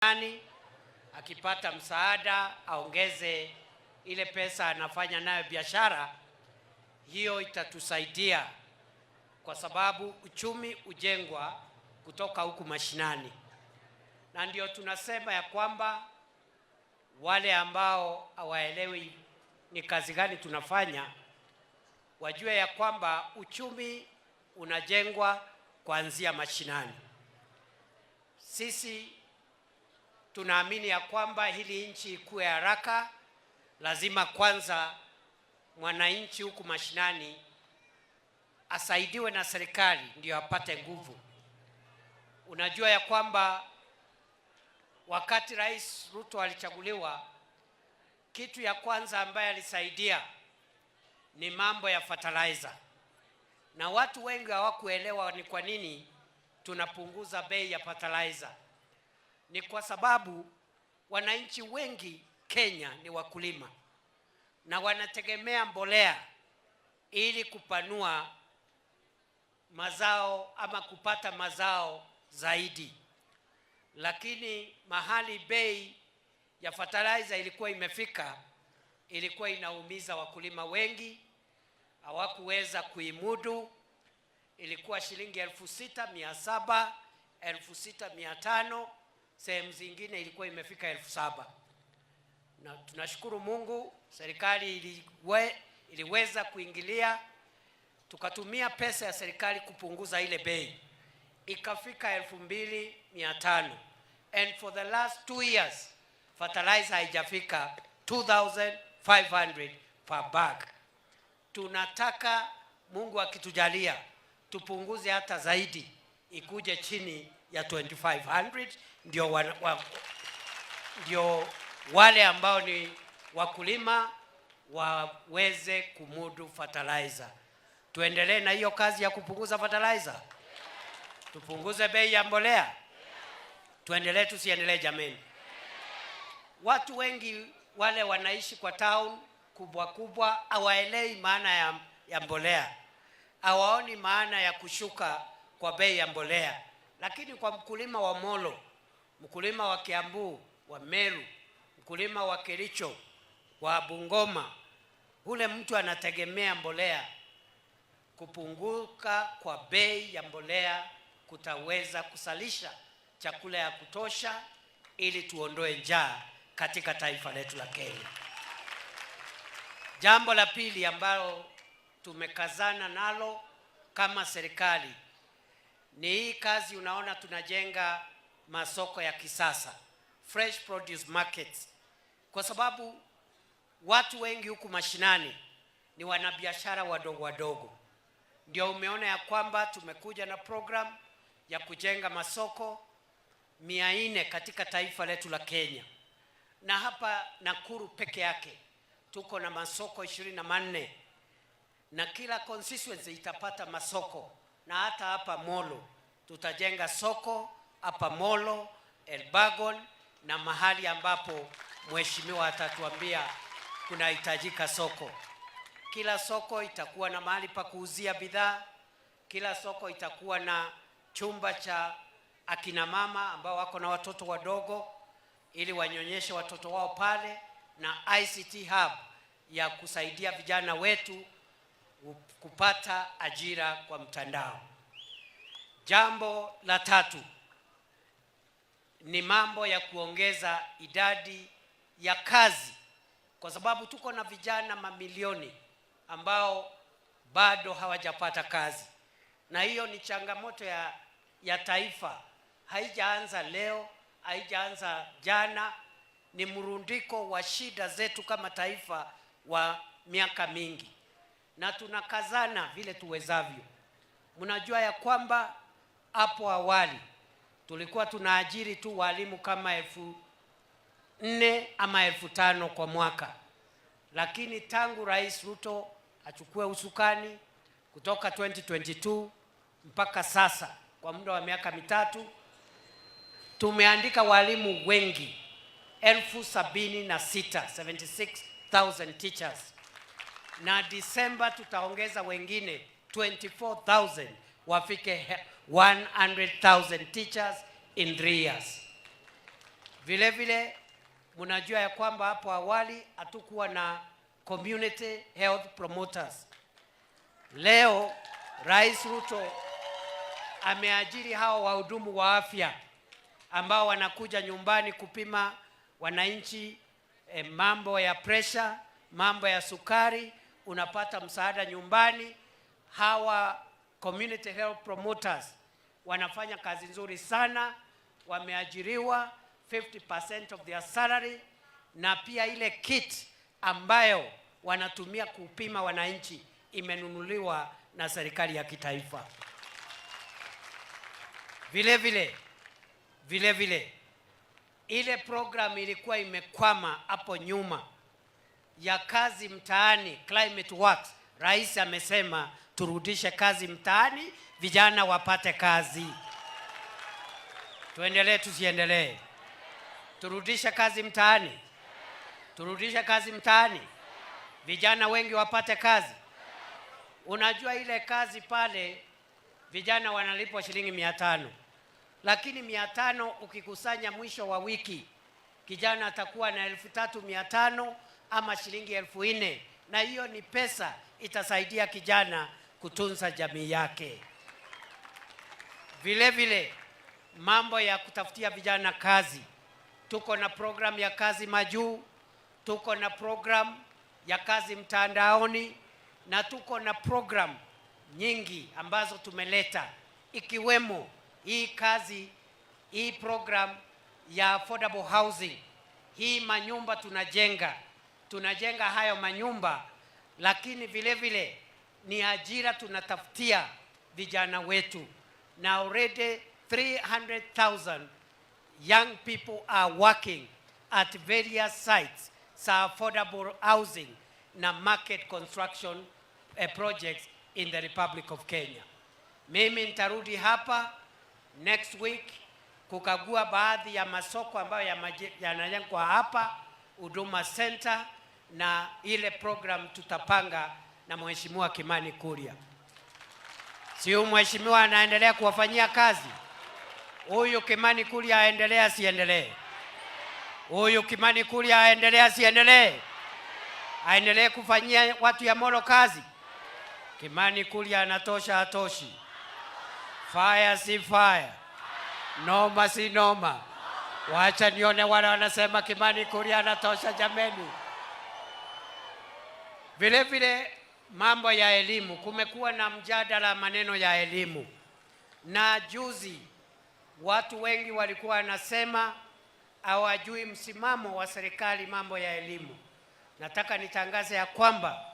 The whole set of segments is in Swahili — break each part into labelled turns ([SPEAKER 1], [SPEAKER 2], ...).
[SPEAKER 1] Mashinani, akipata msaada aongeze ile pesa anafanya nayo biashara, hiyo itatusaidia kwa sababu uchumi hujengwa kutoka huku mashinani, na ndio tunasema ya kwamba wale ambao hawaelewi ni kazi gani tunafanya wajue ya kwamba uchumi unajengwa kuanzia mashinani. Sisi tunaamini ya kwamba hili nchi ikuwe haraka, lazima kwanza mwananchi huku mashinani asaidiwe na serikali ndio apate nguvu. Unajua ya kwamba wakati Rais Ruto alichaguliwa, kitu ya kwanza ambaye alisaidia ni mambo ya fertilizer, na watu wengi hawakuelewa ni kwa nini tunapunguza bei ya fertilizer. Ni kwa sababu wananchi wengi Kenya ni wakulima na wanategemea mbolea ili kupanua mazao ama kupata mazao zaidi, lakini mahali bei ya fertilizer ilikuwa imefika, ilikuwa inaumiza wakulima wengi, hawakuweza kuimudu. Ilikuwa shilingi 6,700, 6,500, sehemu zingine ilikuwa imefika 7,000. Na tunashukuru Mungu, serikali iliweza kuingilia, tukatumia pesa ya serikali kupunguza ile bei ikafika 2,500, and for the last 2 years fertilizer haijafika 2500 per bag. Tunataka Mungu akitujalia tupunguze hata zaidi, ikuje chini ya 2500 ndio wale ambao ni wakulima waweze kumudu fertilizer. Tuendelee na hiyo kazi ya kupunguza fertilizer, tupunguze bei ya mbolea, tuendelee tusiendelee? Jameni, watu wengi wale wanaishi kwa town kubwa kubwa hawaelewi maana ya mbolea, hawaoni maana ya kushuka kwa bei ya mbolea. Lakini kwa mkulima wa Molo, mkulima wa Kiambu, wa Meru, mkulima wa Kericho, wa Bungoma, ule mtu anategemea mbolea. Kupunguka kwa bei ya mbolea kutaweza kuzalisha chakula ya kutosha ili tuondoe njaa katika taifa letu la Kenya. Jambo la pili ambalo tumekazana nalo kama serikali ni hii kazi unaona tunajenga masoko ya kisasa, fresh produce markets, kwa sababu watu wengi huku mashinani ni wanabiashara wadogo wadogo. Ndio umeona ya kwamba tumekuja na program ya kujenga masoko 400 katika taifa letu la Kenya, na hapa Nakuru peke yake tuko na masoko 24 na kila constituency itapata masoko, na hata hapa Molo tutajenga soko hapa Molo, Elburgon na mahali ambapo mheshimiwa atatuambia kunahitajika soko. Kila soko itakuwa na mahali pa kuuzia bidhaa, kila soko itakuwa na chumba cha akina mama ambao wako na watoto wadogo ili wanyonyeshe watoto wao pale, na ICT hub ya kusaidia vijana wetu kupata ajira kwa mtandao. Jambo la tatu ni mambo ya kuongeza idadi ya kazi, kwa sababu tuko na vijana mamilioni ambao bado hawajapata kazi, na hiyo ni changamoto ya taifa. Haijaanza leo, haijaanza jana, ni mrundiko wa shida zetu kama taifa wa miaka mingi, na tunakazana vile tuwezavyo. Mnajua ya kwamba hapo awali tulikuwa tunaajiri tu walimu kama 4,000 ama 5,000 kwa mwaka, lakini tangu Rais Ruto achukue usukani kutoka 2022 mpaka sasa, kwa muda wa miaka 3, tumeandika walimu wengi 76,000, 76,000 teachers, na Disemba tutaongeza wengine 24,000 wafike 100,000 teachers in 3 years. Vile vile mnajua ya kwamba hapo awali hatukuwa na community health promoters. Leo Rais Ruto ameajiri hao wahudumu wa afya ambao wanakuja nyumbani kupima wananchi mambo ya pressure, mambo ya sukari, unapata msaada nyumbani. Hawa community health promoters wanafanya kazi nzuri sana, wameajiriwa 50% of their salary, na pia ile kit ambayo wanatumia kupima wananchi imenunuliwa na serikali ya kitaifa. Vile vile ile program ilikuwa imekwama hapo nyuma ya kazi mtaani, Climate Works, Rais amesema turudishe kazi mtaani, vijana wapate kazi. Tuendelee tusiendelee? Turudishe kazi mtaani, turudishe kazi mtaani, vijana wengi wapate kazi. Unajua ile kazi pale vijana wanalipwa shilingi 500, lakini 500 ukikusanya mwisho wa wiki kijana atakuwa na 3,500 ama shilingi 4,000, na hiyo ni pesa itasaidia kijana kutunza jamii yake. Vile vile mambo ya kutafutia vijana kazi, tuko na program ya kazi majuu, tuko na program ya kazi mtandaoni na tuko na program nyingi ambazo tumeleta ikiwemo hii kazi, hii program ya affordable housing. Hii manyumba tunajenga hayo manyumba, lakini vile vile ni ajira tunatafutia vijana wetu, na already 300,000 young people are working at various sites za affordable housing na market construction projects in the Republic of Kenya. Mimi nitarudi hapa next week kukagua baadhi ya masoko ambayo yanajengwa hapa Huduma Center na ile program tutapanga na Mheshimiwa Kimani Kuria. Si mheshimiwa anaendelea kuwafanyia kazi? Huyu Kimani Kuria aendelee asiendelee? Huyu Kimani Kuria aendelee asiendelee? Aendelee kufanyia watu ya Molo kazi? Kimani Kuria anatosha hatoshi? Fire si fire? Noma si noma? Wacha nione wale wanasema Kimani Kuria anatosha jameni. Vile vile mambo ya elimu, kumekuwa na mjadala maneno ya elimu, na juzi watu wengi walikuwa wanasema hawajui msimamo wa serikali mambo ya elimu. Nataka nitangaze ya kwamba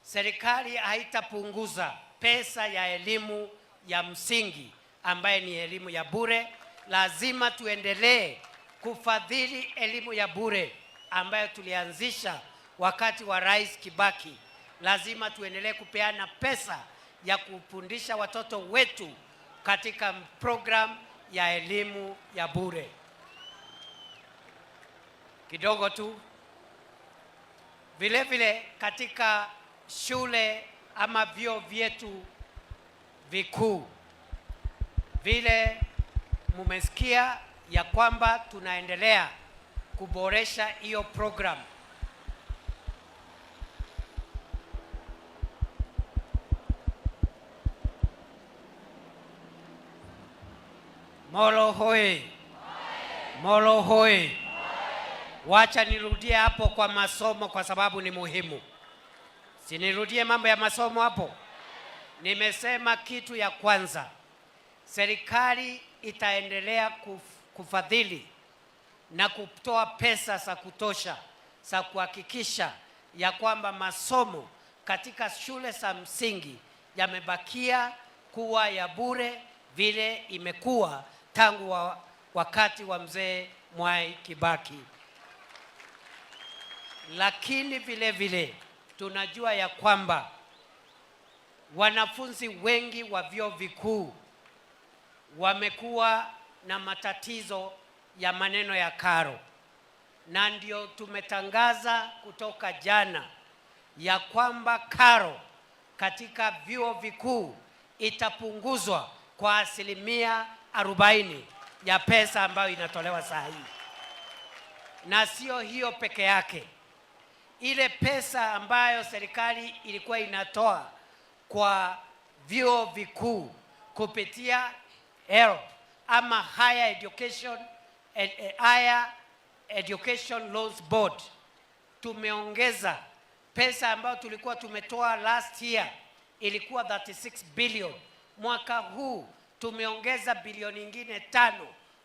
[SPEAKER 1] serikali haitapunguza pesa ya elimu ya msingi ambaye ni elimu ya bure. Lazima tuendelee kufadhili elimu ya bure ambayo tulianzisha wakati wa Rais Kibaki. Lazima tuendelee kupeana pesa ya kufundisha watoto wetu katika program ya elimu ya bure. Kidogo tu. Vile vile katika shule ama vyuo vyetu vikuu, vile mumesikia ya kwamba tunaendelea kuboresha hiyo program. Molo hoi! Molo hoi! Wacha nirudie hapo kwa masomo kwa sababu ni muhimu. Si nirudie mambo ya masomo hapo? Nimesema kitu ya kwanza, serikali itaendelea kufadhili na kutoa pesa za kutosha za kuhakikisha ya kwamba masomo katika shule za msingi yamebakia kuwa ya bure vile imekuwa tangu wakati wa mzee Mwai Kibaki. Lakini vile vile tunajua ya kwamba wanafunzi wengi wa vyuo vikuu wamekuwa na matatizo ya maneno ya karo, na ndio tumetangaza kutoka jana ya kwamba karo katika vyuo vikuu itapunguzwa kwa 40% ya pesa ambayo inatolewa saa hii. Na sio hiyo peke yake, ile pesa ambayo serikali ilikuwa inatoa kwa vyuo vikuu kupitia HELB ama Higher Education Loans Board, tumeongeza pesa ambayo tulikuwa tumetoa last year ilikuwa 36 billion. Mwaka huu tumeongeza bilioni ingine 5.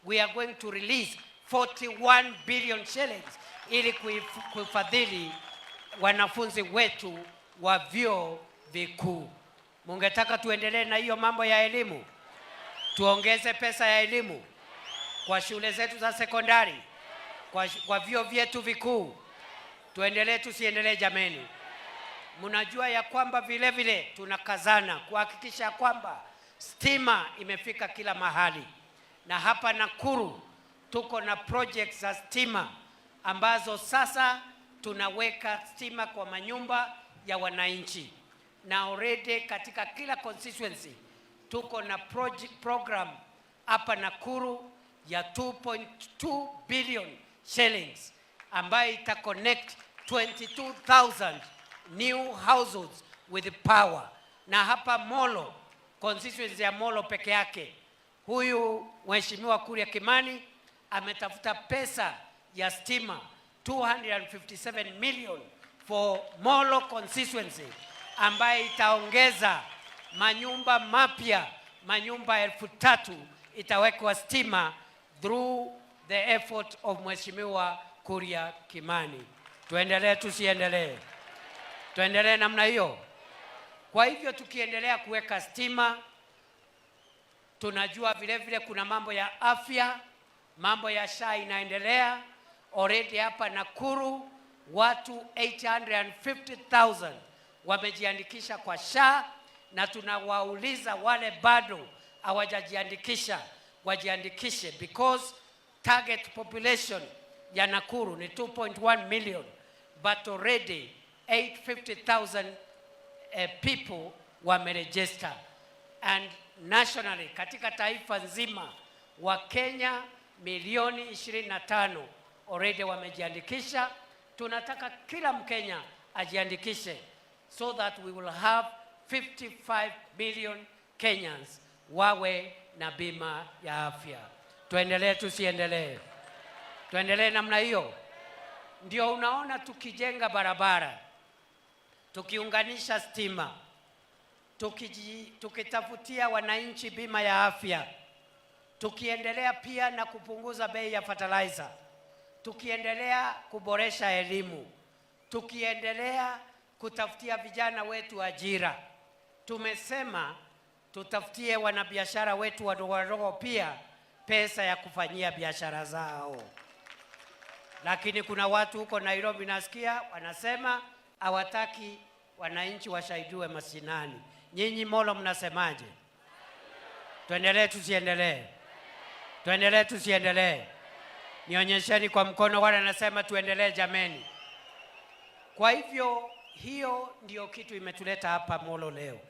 [SPEAKER 1] We are going to release 41 billion shillings ili kufadhili wanafunzi wetu wa vyuo vikuu. Mungetaka tuendelee na hiyo mambo ya elimu? Tuongeze pesa ya elimu kwa shule zetu za sekondari, kwa vyuo vyetu vikuu. Tuendelee tusiendelee, jameni? Mnajua ya kwamba vile vile tunakazana kuhakikisha kwamba stima imefika kila mahali, na hapa Nakuru tuko na projects za stima ambazo sasa tunaweka stima kwa manyumba ya wananchi, na already katika kila constituency tuko na project program hapa Nakuru ya 2.2 billion shillings ambayo ita connect 22,000 new households with power. Na hapa Molo, constituency ya Molo peke yake, huyu Mheshimiwa Kuria Kimani ametafuta pesa ya stima 257 million for Molo constituency ambayo itaongeza manyumba mapya, manyumba 3,000 itawekwa stima through the effort of Mheshimiwa Kuria Kimani. Tuendelee tusiendelee? Tuendelee namna hiyo. Kwa hivyo tukiendelea kuweka stima, tunajua vile vile kuna mambo ya afya, mambo ya SHA inaendelea. Already hapa Nakuru watu 850,000 wamejiandikisha kwa SHA, na tunawauliza wale bado hawajajiandikisha wajiandikishe, because target population ya Nakuru ni 2.1 million but already 850,000 people wameregister, and nationally, katika taifa nzima, Wakenya milioni 25 already wamejiandikisha. Tunataka kila Mkenya ajiandikishe so that we will have 55 million Kenyans wawe na bima ya afya. Tuendelee tusiendelee? Tuendelee namna hiyo? Ndio unaona tukijenga barabara, tukiunganisha stima, tukitafutia wananchi bima ya afya, tukiendelea pia na kupunguza bei ya fertilizer, tukiendelea kuboresha elimu, tukiendelea kutafutia vijana wetu ajira. Tumesema tutafutie wanabiashara wetu wadogo wadogo pia pesa ya kufanyia biashara zao. Lakini kuna watu huko Nairobi nasikia wanasema hawataki wananchi wasaidiwe mashinani. Nyinyi Molo mnasemaje? Tuendelee tusiendelee? Tuendelee tusiendelee? Nionyesheni kwa mkono wale anasema tuendelee, jameni. Kwa hivyo hiyo ndio kitu imetuleta hapa Molo leo,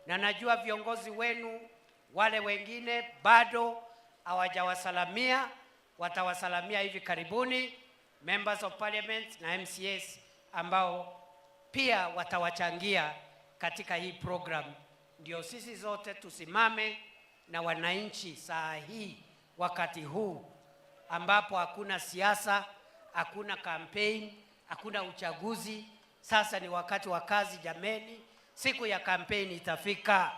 [SPEAKER 1] na najua viongozi wenu wale wengine bado hawajawasalamia, watawasalamia hivi karibuni, members of parliament na MCAs ambao pia watawachangia katika hii program, ndio sisi zote tusimame na wananchi saa hii, wakati huu ambapo hakuna siasa, hakuna campaign, hakuna uchaguzi. Sasa ni wakati wa kazi jameni, siku ya campaign itafika,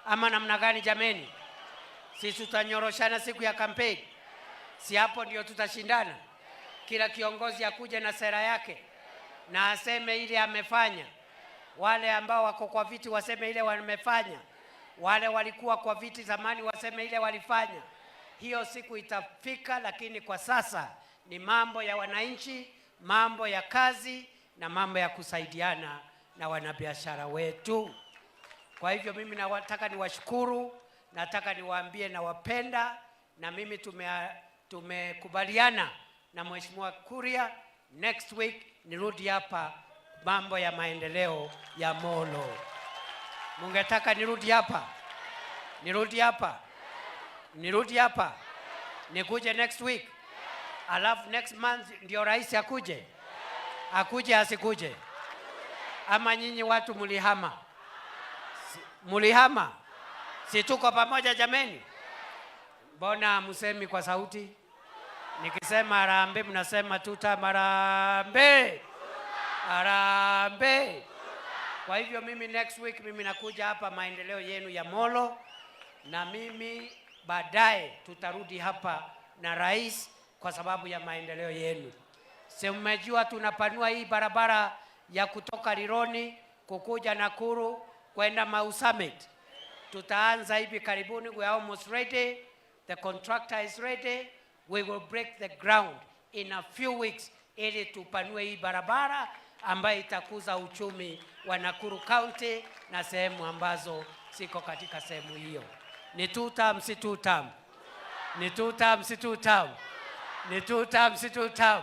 [SPEAKER 1] ama namna gani jameni? Sisi tutanyoroshana siku ya campaign, si hapo ndio tutashindana? Kila kiongozi akuje na sera yake na aseme ile amefanya. Wale ambao wako kwa viti waseme ile wamefanya, wale walikuwa kwa viti zamani waseme ile walifanya. Hiyo siku itafika, lakini kwa sasa ni mambo ya wananchi, mambo ya kazi na mambo ya kusaidiana na wanabiashara wetu. Kwa hivyo mimi nataka niwashukuru, nataka niwaambie nawapenda, na mimi tumekubaliana na Mheshimiwa Kuria next week nirudi hapa mambo ya maendeleo ya Molo. Mungetaka nirudi hapa? Nirudi hapa? Nirudi hapa? Nikuje next week? Alafu next month ndio rais akuje? Akuje asikuje? Ama nyinyi watu mulihama? Mulihama? Si tuko pamoja jameni? Mbona hamsemi kwa sauti? Nikisema harambee mnasema tutam, harambee. Harambee. Kwa hivyo mimi next week mimi nakuja hapa maendeleo yenu ya Molo, na mimi baadaye tutarudi hapa na rais kwa sababu ya maendeleo yenu. Si mmejua tunapanua hii barabara ya kutoka Rironi kukuja Nakuru kwenda Mau Summit. Tutaanza hivi karibuni, we are almost ready. The contractor is ready. We will break the ground in a few weeks ili tupanue hii barabara ambayo itakuza uchumi wa Nakuru County na sehemu ambazo siko katika sehemu hiyo. Ni two term, si two term? Ni two term, si two term? Ni two term, si two term?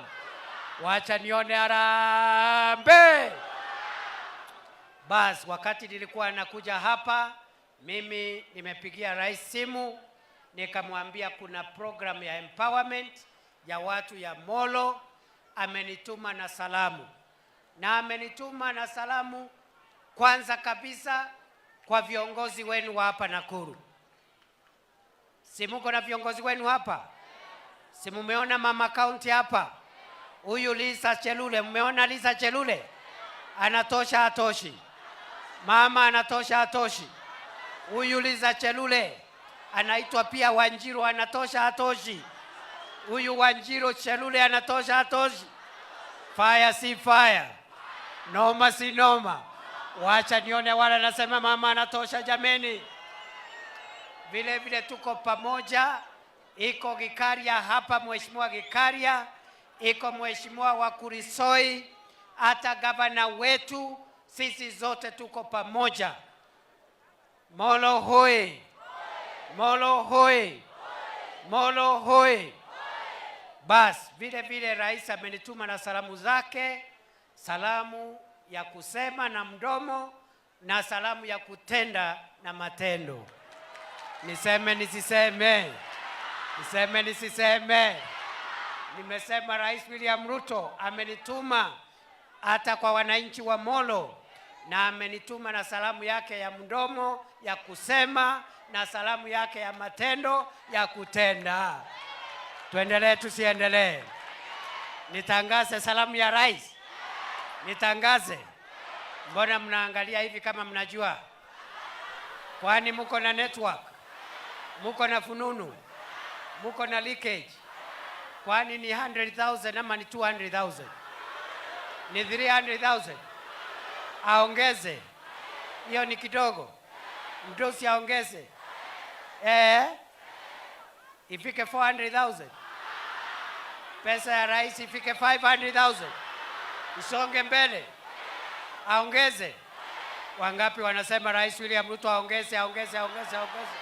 [SPEAKER 1] Wacha nione harambee. Bas, wakati nilikuwa nakuja hapa, mimi nimepigia rais simu nikamwambia kuna program ya empowerment ya watu ya Molo. Amenituma na salamu, na amenituma na salamu kwanza kabisa kwa viongozi wenu wa hapa Nakuru. Si muko na viongozi wenu hapa? Si mumeona mama county hapa? Huyu Lisa Chelule, mmeona Lisa Chelule? Anatosha hatoshi? Mama anatosha hatoshi? Huyu Lisa Chelule anaitwa pia Wanjiru, anatosha hatoshi? Huyu Wanjiru Chelule anatosha hatoshi? Fire si fire, noma si noma. Wacha nione wale nasema mama anatosha jameni. Vile vile tuko pamoja, iko Gikaria hapa, Mheshimiwa Gikaria, iko Mheshimiwa wa Kuresoi, hata gavana wetu, sisi zote tuko pamoja. Molo hoi! Molo hoi! Molo hoi! Bas, vile vile rais amenituma na salamu zake, salamu ya kusema na mdomo na salamu ya kutenda na matendo. Niseme nisiseme? Niseme nisiseme? Nimesema Rais William Ruto amenituma hata kwa wananchi wa Molo, na amenituma na salamu yake ya mdomo ya kusema na salamu yake ya matendo ya kutenda. Tuendelee tusiendelee? Nitangaze salamu ya rais? Nitangaze? Mbona mnaangalia hivi kama mnajua? Kwani muko na network? Muko na fununu? Muko na leakage? Kwani ni 100,000 ama ni 200,000? Ni 300,000? Aongeze. Hiyo ni kidogo. Mdosi aongeze. Ifike 400,000. Pesa ya rais ifike 500,000. Isonge mbele. Aongeze. Wangapi wanasema Rais William Ruto aongeze, aongeze, aongeze, aongeze?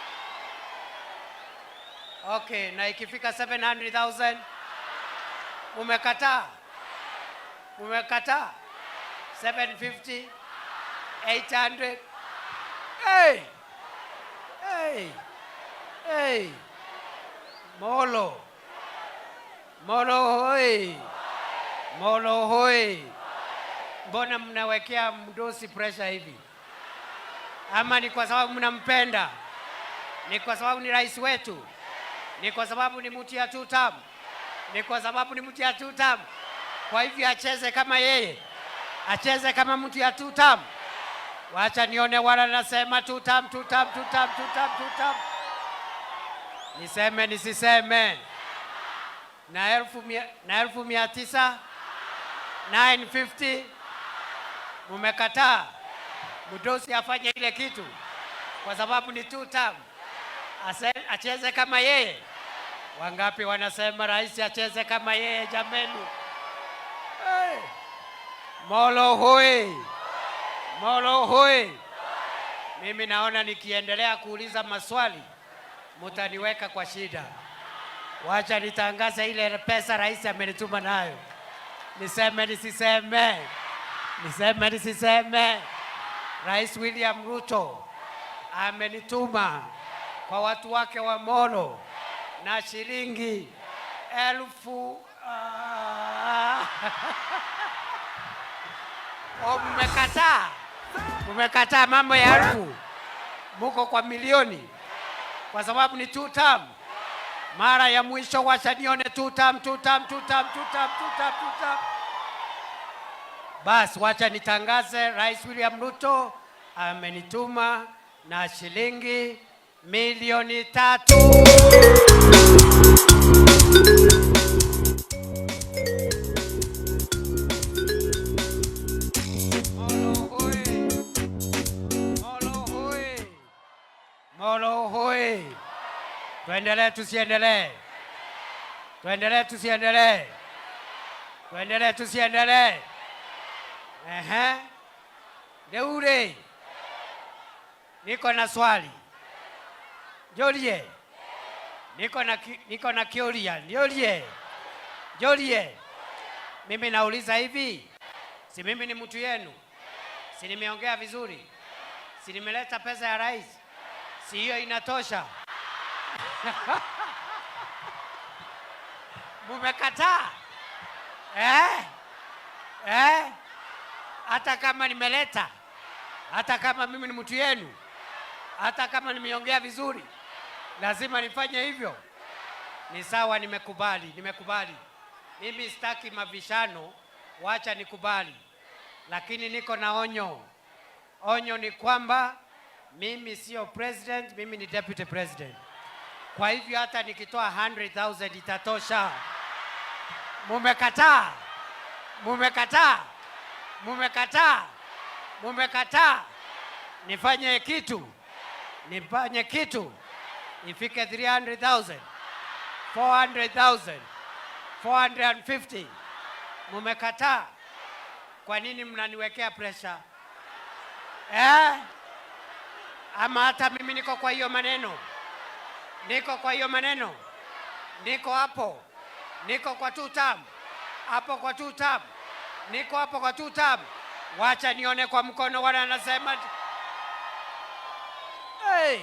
[SPEAKER 1] Okay, na ikifika 700,000 mumekataa? Mumekataa? 750, 800. Hey! Hey! Hey! Molo. Molo hoi. Molo hoi. Mbona mnawekea mdosi pressure hivi? Ama ni kwa sababu mnampenda? Ni kwa sababu ni rais wetu? Ni kwa sababu ni mtu ya two term? Ni kwa sababu ni mtu ya two term? Kwa hivyo acheze kama yeye, acheze kama mtu ya two term. Wacha nione wala nasema two term, two term, two term, two term, two term. Niseme nisiseme? Na 900,000, 950, mumekataa. Mdosi afanye ile kitu kwa sababu ni two term. Acheze kama yeye. Wangapi wanasema rais acheze kama yeye jameni? Hey. Molo hoi! Molo hoi! Mimi naona nikiendelea kuuliza maswali mutaniweka kwa shida. Wacha nitangaze ile pesa rais amenituma nayo. Niseme nisiseme? Niseme nisiseme? Rais William Ruto amenituma kwa watu wake wa Molo. na shilingi elfu ah. Oh, mmekataa, mmekataa mambo ya elfu, muko kwa milioni kwa sababu ni two term. Mara ya mwisho wacha nione two term, two term, two term, two term, two term, two term. Bas, wacha nitangaze Rais William Ruto amenituma na shilingi 3,000,000. Molo hoi. Molo hoi. Molo hoi. Tuendelee tusiendelee? Tuendelee tusiendelee? Tuendelee tusiendelee? Ehe. Deure. Niko na swali. Jolie. Niko na kioria. Jolie. Jolie. Mimi nauliza hivi. Si mimi ni mtu yenu? Si nimeongea vizuri? Si nimeleta pesa ya rais? Si hiyo inatosha? Mumekataa? Eh? Eh? Hata kama nimeleta, hata kama mimi ni mtu yenu, hata kama nimeongea vizuri, lazima nifanye hivyo. Ni sawa, nimekubali, nimekubali. Mimi sitaki mabishano, wacha nikubali, lakini niko na onyo. Onyo ni kwamba mimi sio president, mimi ni deputy president. Kwa hivyo hata nikitoa 100,000 itatosha. Mumekataa, mumekataa, mumekataa, mumekataa. Nifanye kitu, nifanye kitu ifike 300,000, 400,000, 450. Mumekataa. Kwa nini mnaniwekea pressure eh? Ama hata mimi niko kwa hiyo maneno, niko kwa hiyo maneno, niko hapo, niko kwa two term, hapo kwa two term, niko hapo kwa two term. Wacha nione kwa mkono wale anasema hey.